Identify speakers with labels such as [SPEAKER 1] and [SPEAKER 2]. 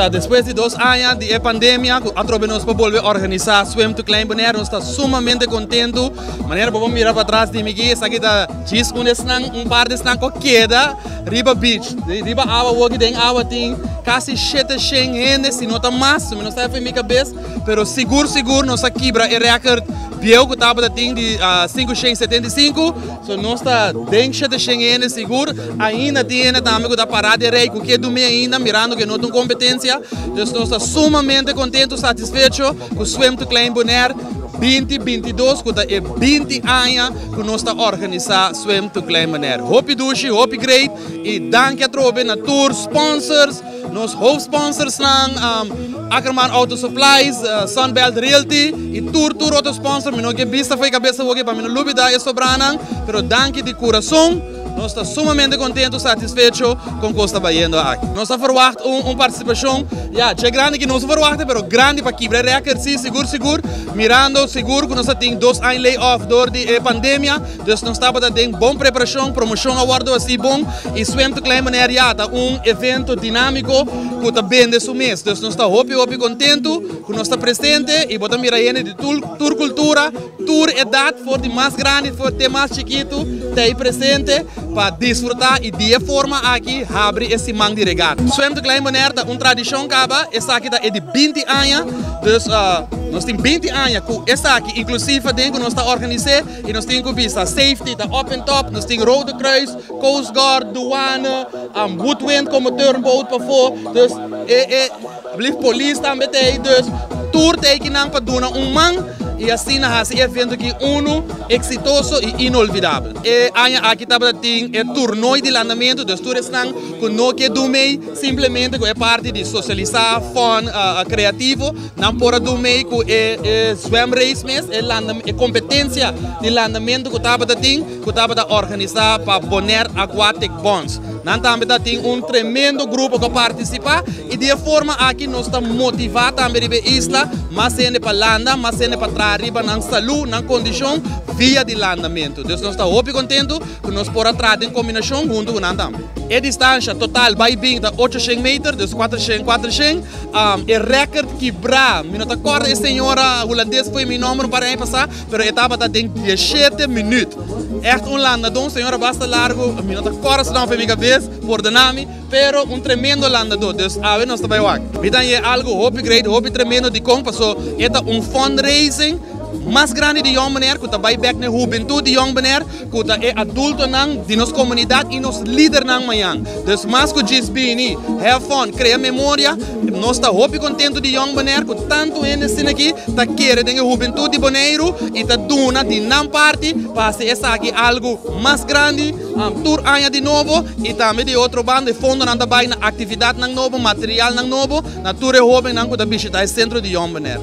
[SPEAKER 1] Despues di 2 aña di pandemia, atrobe nos por bolbe organisá Swim to Climb Bonaire, nos ta sumamente kontentu. Manera bo mira patras di mi, esaki ta djis un esnan, un par di esnan ku keda riba beach. Riba awa, aki den awa tin kasi 700 hende, si no ta mas, mi no sa for mi kabes, pero sigur sigur nos a kibra e record bieu ku tabata tin di 575, so nos ta den 700 hende sigur, ainda tin tambe ku ta pará den rei, ku ke drumi ainda, mirando ku no tin kompetensia. Anto nos ta sumamente kontentu, satisfecho ku Swim to Climb Bonaire 2022, ku ta 20 aña ku nos ta organisá Swim to Climb Bonaire. Hopi dushi, hopi great i danki atrobe na tur sponsors, nos hoofdsponsors nan, Ackerman Auto Supplies, Sunbelt Realty i tur otro sponsor, mi no ke bisa for kabes aki pa mi no lubidá e sobranan, pero danki di kurason. Nos ta sumamente kontentu, satisfecho ku kon ta bayendo aki. Nos ta verwacht un partisipashon, ja, che grandi ku nos verwacht, pero grandi pa kibra record, si, sigur, sigur. Mirando sigur ku nos tin 2 aña lay-off dor di pandemia, dus nos tabata den bon preparashon, promoshon a wòrdu asina bon i Swim to Climb Bonaire ja, ta un evento dinámiko ku ta bende su mes. Dus nos ta hopi hopi kontentu ku nos ta presente i bo ta mira hende di tur kultura, tur edat, for di mas grandi, for di mas chikitu, ta presente pa disfrutá i di e forma aki habri e siman di regata. Swim to Climb Bonaire ta un tradishon kaba, esaki ta e di 20 aña, dus nos tin 20 aña ku esaki inklusive den ku nos ta organisá i nos tin ku bisa safety ta up and top, nos tin Rode Kruis, Coast Guard, douane, Woodwind komo turnboat pafó, dus polis tambe tin, dus tur t'einan pa duna un man i asina hasi e evento aki unu eksitoso i inolvidabel. E aña aki tabatin e torneo di landamentu, dus tur esnan ku no ke dumi, simplemente ku e parti di sosialisá, fun, kreativo, nan por a dumi ku e swim race mes, e kompetensia di landamentu ku tabatin, ku tabata organisá pa Bonaire Aquatic Bonds. Nan tambe tin un tremendo grupo ku partisipá i di forma aki nos ta motivá tambe riba isla, mas hende pa landa, mas hende pa traha riba nan salú, nan kondishon via di landamentu. Dus nos ta hopi kontentu ku nos por a traha den kombinashon huntu ku nan tambe. E distansia total bai bin ta 800 meter, dus 400, 400. E record kibrá, mi no ta kòrda e señora hulandes for mi nòmber un par aña pasá, pero e tabata den 17 minüt. Echt un landadó, señora basta largu, mi no ta kòrda su nòmber for mi kabes, pordoná mi, pero un tremendo landadó. Dus awe nos ta bai wak. Mi ta algu hopi great, hopi tremendo di kon pasó e ta un fundraising mas grandi di Jong Bonaire, ku ta bai bèk na hubentut di Jong Bonaire, ku ta e adultonan di nos komunidat i nos lidernan mañan. Dus mas ku djis bini, have fun, krea memoria, nos ta hopi kontentu di Jong Bonaire, ku tantu hende aki ta kere den hubentut di Boneiru i ta duna di nan parti pa hasi esaki algu mas grandi, tur aña di nobo i tambe di otro banda, fondonan ta bai na aktividatnan nobo, materialnan nobo, na tur e hóbennan ku ta bishitá e sentro di Jong Bonaire.